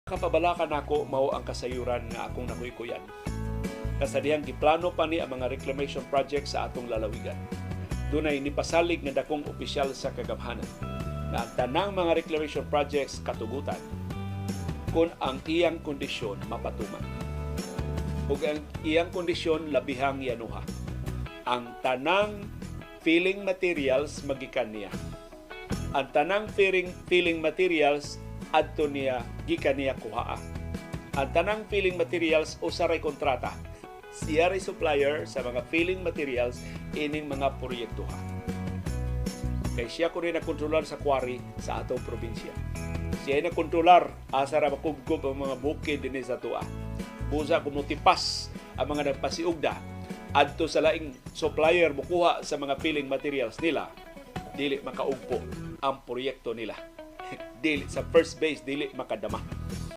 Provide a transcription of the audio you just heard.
Kapabalaka nako mao ang kasayuran nga akong nakuykuyan. Kasadihang giplano pa ni ang mga reclamation project sa atong lalawigan. Dunay nipasalig nga dakong opisyal sa kagamhanan na ang tanang mga reclamation projects katugutan kung ang iyang kondisyon mapatuman. Ug ang iyang kondisyon labihang yanuha. Ang tanang filling materials magikan niya. Ang tanang filling materials adto niya gikan niya kuhaa. Ang tanang filling materials usa ray kontrata. Siya ray supplier sa mga filling materials ining mga proyektoha. Kay siya kuno nagkontrolar sa quarry sa atong probinsya. Siya nagkontrolar asa ra makubkob ang mga bukid dinhi sa atoa. Busa kung motipas ang mga nagpasiugda adto sa laing supplier mokuha sa mga filling materials nila, dili makaugpo ang proyekto nila. Dili sa first base, dili makadama.